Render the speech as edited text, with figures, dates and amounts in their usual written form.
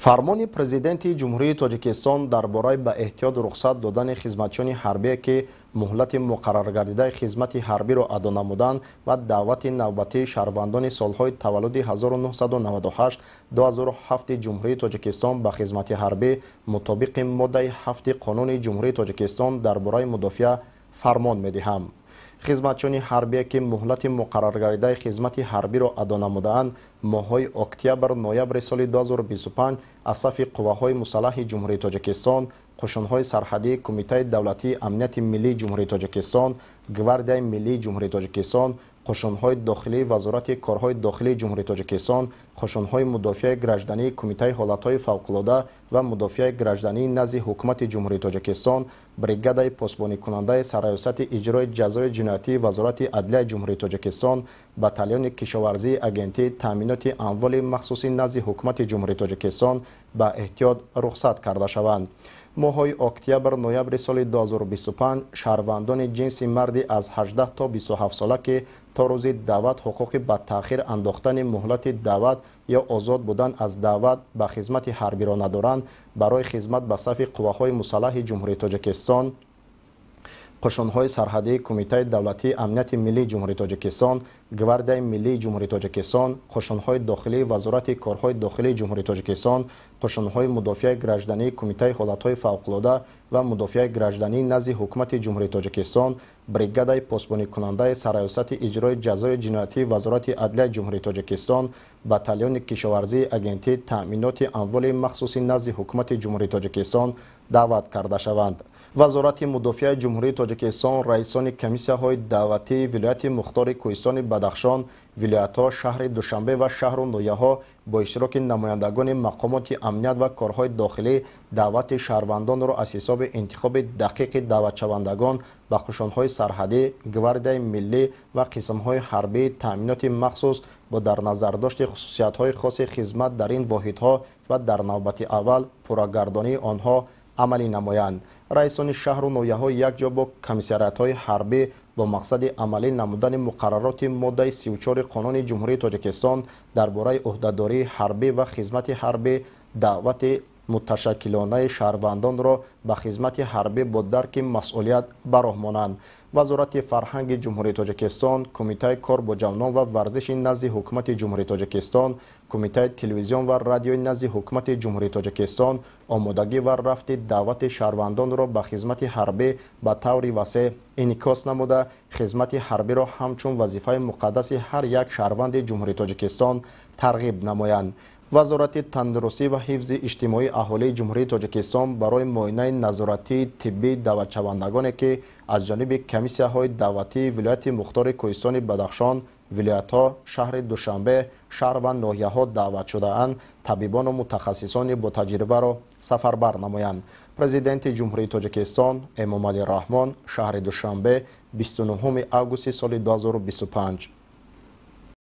Фармони Президенти Ҷумҳурии Тоҷикистон дар бораи ба эҳтиёт рухсат додани хизматчиёни ҳарбие, ки муҳлати муқарраргардидаи хизмати ҳарбиро адо намуданд, ва даъвати навбатии шаҳрвандони солҳои таваллуди 1998-2007 Ҷумҳурии Тоҷикистон ба хизмати ҳарбӣ мутобиқи моддаи 7 Қонуни Ҷумҳурии Тоҷикистон дар бораи мудофиа фармон медиҳам. Хизматчиёни ҳарбие, ки муҳлати муқарраргардидаи хизмати ҳарбиро адо намудаанд, моҳҳои октябр-ноябри соли 2025 аз сафи Қувваҳои мусаллаҳи Ҷумҳурии Тоҷикистон, Қушунҳои сарҳадии Кумитаи давлатии амнияти миллии Ҷумҳурии Тоҷикистон, Гвардияи миллии Ҷумҳурии Тоҷикистон, Қушунҳои дохилии Вазорати корҳои дохилии Ҷумҳурии Тоҷикистон, Қушунҳои мудофиаи граждании Кумитаи ҳолатҳои фавқулода ва мудофиаи граждании назди Ҳукумати Ҷумҳурии Тоҷикистон, бригадаи посбоникунандаи Сарраёсати иҷрои ҷазои ҷиноятии Вазорати адлияи Ҷумҳурии Тоҷикистон, батальони кишоварзии Агентии таъминоти амволи махсуси назди Ҳукумати Ҷумҳурии Тоҷикистон ба эҳтиёт рухсат карда шаванд. Моҳҳои октябр-ноябри соли 2025 шаҳрвандони ҷинси марди аз 18 то 27 сола, ки то рӯзи даъват ҳуқуқи ба таъхир андохтани муҳлати даъват ё озод будан аз даъват ба хизмати ҳарбиро надоранд, барои хизмат ба сафи Қувваҳои мусаллаҳи Ҷумҳурии Тоҷикистон, Қушунҳои сарҳадии Кумитаи давлатии амнияти миллии Ҷумҳурии Тоҷикистон, Гвардияи миллии Ҷумҳурии Тоҷикистон, Қушунҳои дохилии Вазорати корҳои дохилии Ҷумҳурии Тоҷикистон, Қушунҳои мудофиаи граждании Кумитаи ҳолатҳои фавқулода ва мудофиаи граждании назди Ҳукумати Ҷумҳурии Тоҷикистон, бригадаи посбоникунандаи Сарраёсати иҷрои ҷазои ҷиноятии Вазорати адлияи Ҷумҳурии Тоҷикистон, батальони кишоварзии Агентии таъминоти амволи махсуси назди Ҳукумати Ҷумҳурии Тоҷикистон даъват карда шаванд. Вазорати мудофиаи Ҷумҳурии Тоҷикистон, раисони комиссияҳои даъватии вилояти мухтори Кӯҳистони Бадахшон, вилоятҳо, шаҳри Душанбе ва шаҳру ноҳияҳо бо иштироки намояндагони мақомоти амният ва корҳои дохилӣ даъвати шаҳрвандонро аз ҳисоби интихоби дақиқи даъватшавандагон ба қушунҳои сарҳадӣ, Гвардияи миллӣ ва қисмҳои ҳарбии таъминоти махсус бо дар назардошти хусусиятҳои хоси хизмат дар ин воҳидҳо ва дар навбати аввал пуррагардонии онҳо амалӣ намоянд. Раисони шаҳру ноҳияҳо якҷо бо комиссариатҳои ҳарбӣ бо мақсади амалӣ намудани муқаррароти моддаи 34 Қонуни Ҷумҳурии Тоҷикистон дар бораи ӯҳдадории ҳарбӣ ва хизмати ҳарбӣ даъвати муташаккилонаи шаҳрвандонро ба хизмати ҳарбӣ бо дарки масъулият ба роҳ монанд. Вазорати фарҳанги Ҷумҳурии Тоҷикистон, Кумитаи кор бо ҷавонон ва варзиши назди Ҳукумати Ҷумҳурии Тоҷикистон, Кумитаи телевизион ва радиои назди Ҳукумати Ҷумҳурии Тоҷикистон омодагӣ ва рафти даъвати шаҳрвандонро ба хизмати ҳарбӣ ба таври васеъ инъикос намуда, хизмати ҳарбиро ҳамчун вазифаи муқаддаси ҳар як шаҳрванди Ҷумҳурии Тоҷикистон тарғиб намоянд. Вазорати тандурустӣ ва ҳифзи иҷтимоии аҳолии Ҷумҳурии Тоҷикистон барои муоинаи назоратии тиббии даъватшавандагоне, ки аз ҷониби комиссияҳои даъватии вилояти мухтори Кӯҳистони Бадахшон, вилоятҳо, шаҳри Душанбе, шаҳр ва ноҳияҳо даъват шудаанд, табибону мутахассисони ботаҷрибаро сафарбар намоянд. Президенти Ҷумҳурии Тоҷикистон Эмомалӣ Раҳмон, шаҳри Душанбе, 29 августи соли 2025.